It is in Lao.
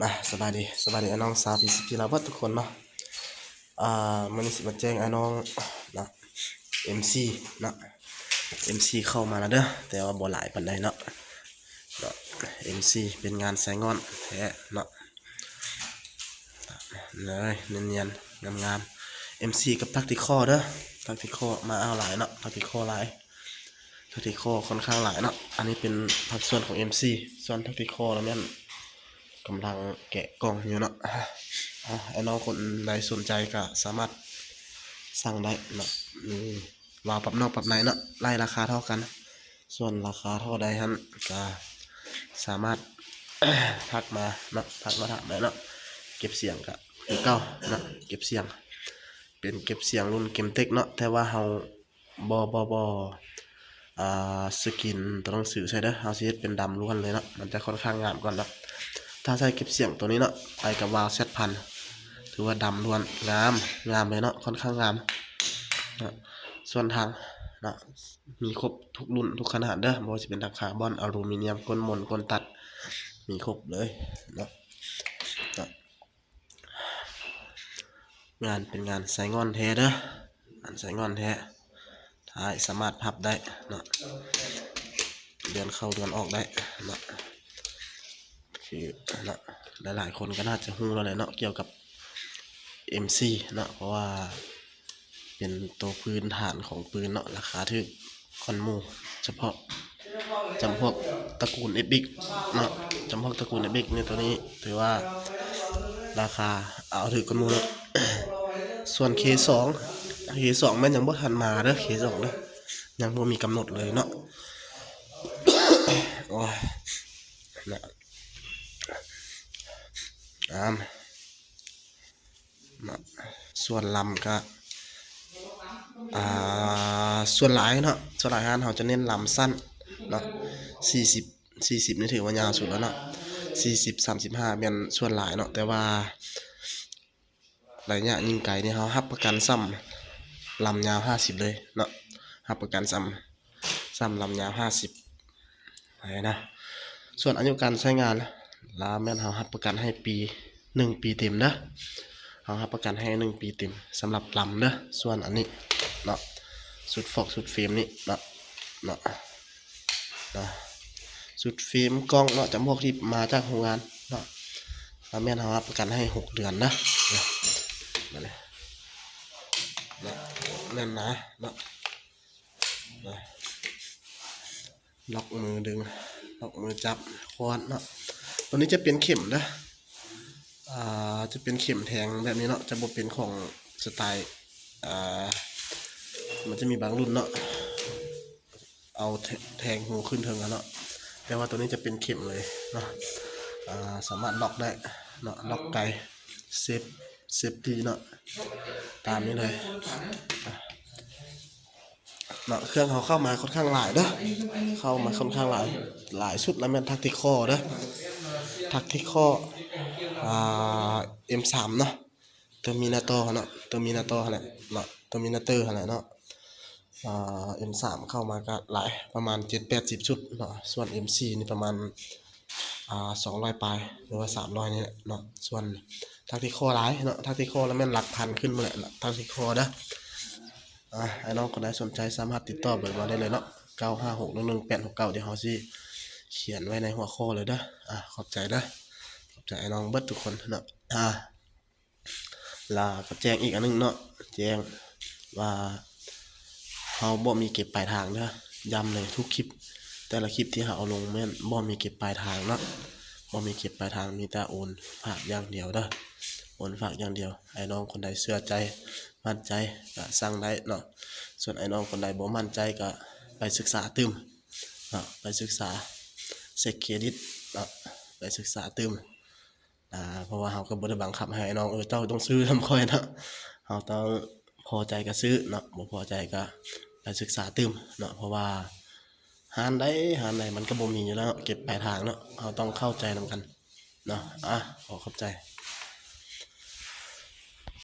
ມາ ສະບາຍດີ ສະບາຍດີອ້າຍນ້ອງຊາວພີຊີພີລາວເບິດທຸກຄົນເນາະ. ອ່າ ມື້ນີ້ຊິມາແຈ້ງອ້າຍນ້ອງເນາະ ເອັມຊີເນາະ ເອັມຊີເຂົ້າມາແລ້ວເດີ ແຕ່ວ່າບໍ່ຫຼາຍປານໃດເນາະ ເນາະ ເອັມຊີເປັນງານສາຍງ່ອນແທ້ເນາະ ເລີຍ ນຽນໆ ງາມໆ ເອັມຊີກັບທັກຕິຄໍເດີ ທັກຕິຄໍມາເອົາຫຼາຍເນາະ ທັກຕິຄໍຫຼາຍ ທັກຕິຄໍຄ່ອນຂ້າງຫຼາຍເນາະ. ອັນນີ້ເປັນພາກສ່ວນຂອງເອັມຊີ ສ່ວນທັກຕິຄໍລະແມ່ນກຳລັງແກະກ່ອງຢູ່ເນາະ. ອາ ອ້າຍນ້ອງຄົນໃດສົນໃຈກະສາມາດສັ່ງໄດ້ເນາະ ມີວາວປັບນອກປັບໃນເນາະ ໄລ່ລາຄາເທົ່າກັນ. ສ່ວນລາຄາເທົ່າໃດຫັ້ນກະສາມາດທັກມາເນາະ ທັກມາຖາມໄດ້ເນາະ. ເກັບສຽງກະຄືເກົ່າເນາະ ເກັບສຽງ ເປັນເກັບສຽງລຸ້ນເກມເຕັກເນາະ ແຕ່ວ່າເຮົາບໍ່ ບໍ່ ບໍ່ ອ່າ ສະກຣີນຕົວໜັງສືໃສ່ເດີ ເຮົາຊິເຮັດເປັນດຳລ້ວນເລີຍເນາະ ມັນຈະຄ່ອນຂ້າງງາມກ່ອນເນາະ. ຖ້າໃສ່ເກັບສຽງຕົວນີ້ເນາະ ໄປກັບວາວແຊັດພັນ ຖືວ່າດຳລ້ວນ ງາມ ງາມເລີຍເນາະ ຄ່ອນຂ້າງງາມເນາະ. ສ່ວນຖັງເນາະ ມີຄົບທຸກລຸ້ນທຸກຂະໜາດເດີ ບໍ່ວ່າຊິເປັນຖັງຄາບອນ ອາລູມີນຽມ ກົ້ນມົນ ກົ້ນຕັດ ມີຄົບເລີຍເນາະ ເນາະ. ງານເປັນງານສາຍງ່ອນແທ້ເດີ ງານສາຍງ່ອນແທ້ ທ້າຍສາມາດພັບໄດ້ເນາະ ເດືອນເຂົ້າເດືອນອອກໄດ້ເນາະ. ຄືເນາະ ຫຼາຍໆຄົນກໍໜ້າຈະຮູ້ແລ້ວແຫຼະເນາະ ກ່ຽວກັບເອັມຊີເນາະ ເພາະວ່າເປັນໂຕພື້ນຖານຂອງປືນເນາະ ລາຄາຖືກ ກ່ອນໝູ່ ສະເພາະຈຳພວກຕະກູນເອັຟເອັກເນາະ ຈຳພວກຕະກູນເອັຟເອັກນີ້ ໂຕນີ້ຖືວ່າລາຄາເອົາຖືກກ່ອນໝູ່ເນາະ. ສ່ວນເຄສອງ ເຄສອງແມ່ນຍັງບໍ່ທັນມາເດີ ເຄສອງເດີ ຍັງບໍ່ມີກຳນົດເລີຍເນາະ. ໂອ້ຍ ນະ ອາມ ເນາະ ສ່ວນລຳກະ ອ່າ ສ່ວນຫຼາຍເນາະ ສ່ວນຫຼາຍຮ້ານເຮົາຈະເນັ້ນລຳສັ້ນເນາະ ສີ່ສິບ ສີ່ສິບນີ້ຖືວ່າຍາວສຸດແລ້ວເນາະ ສີ່ສິບ ສາມສິບຫ້າແມ່ນສ່ວນຫຼາຍເນາະ. ແຕ່ວ່າໄລຍະຍິງໄກນີ້ເຮົາຮັບປະກັນສ່ຳລຳຍາວຫ້າສິບເລີຍເນາະ ຮັບປະກັນສ່ຳ ສ່ຳລຳຍາວຫ້າສິບ ຫັ້ນນະ. ສ່ວນອາຍຸການໃຊ້ງານລະແມ່ນເຮົາຮັບປະກັນໃຫ້ປີ ໜຶ່ງປີເຕັມເດີ ເຮົາຮັບປະກັນໃຫ້ໜຶ່ງປີເຕັມສຳລັບລຳເດີ. ສ່ວນອັນນີ້ເນາະ ຊຸດຟອກຊຸດເຟຣມນີ້ເນາະ ເນາະ ເນາະ ຊຸດເຟຣມ ກ່ອງເນາະ ຈຳພວກທີ່ມາຈາກໂຮງງານເນາະ ລະແມ່ນເຮົາຮັບປະກັນໃຫ້ຫົກເດືອນເດີ ເນາະ ແມ່ນນະເນາະ. ລັອກມືດຶງ ລັອກມືຈັບ ຄວານເນາະ. ຕົວນີ້ຈະເປັນເຂັມເດີ ອ່າ ຈະເປັນເຂັມແທງແບບນີ້ເນາະ ຈະບໍ່ເປັນຂອງສະໄຕ ອ່າ ມັນຈະມີບາງລຸ້ນເນາະ ເອົາແທ- ແທງຮູຂຶ້ນເທິງຫັ້ນເນາະ ແຕ່ວ່າຕົວນີ້ຈະເປັນເຂັມເລີຍເນາະ ອ່າ ສາມາດລັອກໄດ້ເນາະ ລັອກໄກ ເຊບ- ເຊບຕີເນາະ ຕາມນີ້ເລີຍ. ເນາະ ເຄື່ອງເຮົາເຂົ້າມາຄ່ອນຂ້າງຫຼາຍເດີ ເຂົ້າມາຄ່ອນຂ້າງຫຼາຍ ຫຼາຍສຸດລະແມ່ນທັກຕິຄໍເດີ ທັກຕິຄໍ ອ່າ ເອັມສາມເນາະ ເຕີມິນາເຕີຫັ້ນເນາະ ເຕີມິນາເຕີຫັ້ນແຫຼະເນາະ ເຕີມິນາເຕີຫັ້ນແຫຼະເນາະ. ອ່າ ເອັມສາມເຂົ້າມາກະຫຼາຍ ປະມານເຈັດແປດສິບຊຸດເນາະ ສ່ວນເອັມສີ່ນີ້ປະມານ ອ່າ ສອງຮ້ອຍປາຍ ຫຼືວ່າສາມຮ້ອຍນີ້ແຫຼະເນາະ. ສ່ວນທັກຕິຄໍຫຼາຍເນາະ ທັກຕິຄໍລະແມ່ນຫຼັກພັນຂຶ້ນໝົດແຫຼະ ທັກຕິຄໍເດີ. ອ່າ ອ້າຍນ້ອງຄົນໃດສົນໃຈສາມາດຕິດຕໍ່ເບີມາໄດ້ເລີຍເນາະ ເກົ້າຫ້າຫົກໜຶ່ງໜຶ່ງແປດຫົກເກົ້າ ດຽວເຮົາຊິຂຽນໄວ້ໃນຫົວຂໍ້ເລີຍເດີ. ອ່າ ຂອບໃຈເດີ ຂອບໃຈອ້າຍນ້ອງເບິດທຸກຄົນເນາະ. ອ່າ ລະກະແຈ້ງອີກອັນໜຶ່ງເນາະ ແຈ້ງວ່າເຮົາບໍ່ມີເກັບປາຍທາງເດີ ຢ້ຳເລີຍທຸກຄລິບ ແຕ່ລະຄລິບທີ່ເຮົາເອົາລົງແມ່ນບໍ່ມີເກັບປາຍທາງເນາະ ບໍ່ມີເກັບປາຍທາງ ມີແຕ່ໂອນຝາກຢ່າງດຽວເດີ ໂອນຝາກຢ່າງດຽວ. ອ້າຍນ້ອງຄົນໃດເຊື່ອໃຈໝັ້ນໃຈກະສັ່ງໄດ້ເນາະ ສ່ວນອ້າຍນ້ອງຄົນໃດບໍ່ໝັ້ນໃຈກະໄປສຶກສາຕື່ມເນາະ ໄປສຶກສາເຊັກເຄຣດິດເນາະ ໄປສຶກສາຕື່ມ. ອ່າ ເພາະວ່າເຮົາກໍບໍ່ໄດ້ບັງຄັບໃຫ້ນ້ອງ ເອີ ເຈົ້າຕ້ອງຊື້ນຳຂ້ອຍເນາະ ເຮົາຕ້ອງພໍໃຈກໍຊື້ເນາະ ບໍ່ພໍໃຈກໍໄປສຶກສາຕື່ມເນາະ ເພາະວ່າຮ້ານໃດຮ້ານໃດມັນກໍບໍ່ມີຢູ່ແລ້ວເນາະ ເກັບປາຍທາງເນາະ ເຮົາຕ້ອງເຂົ້າໃຈນຳກັນເນາະ. ອ່າ ຂໍຂອບໃຈ.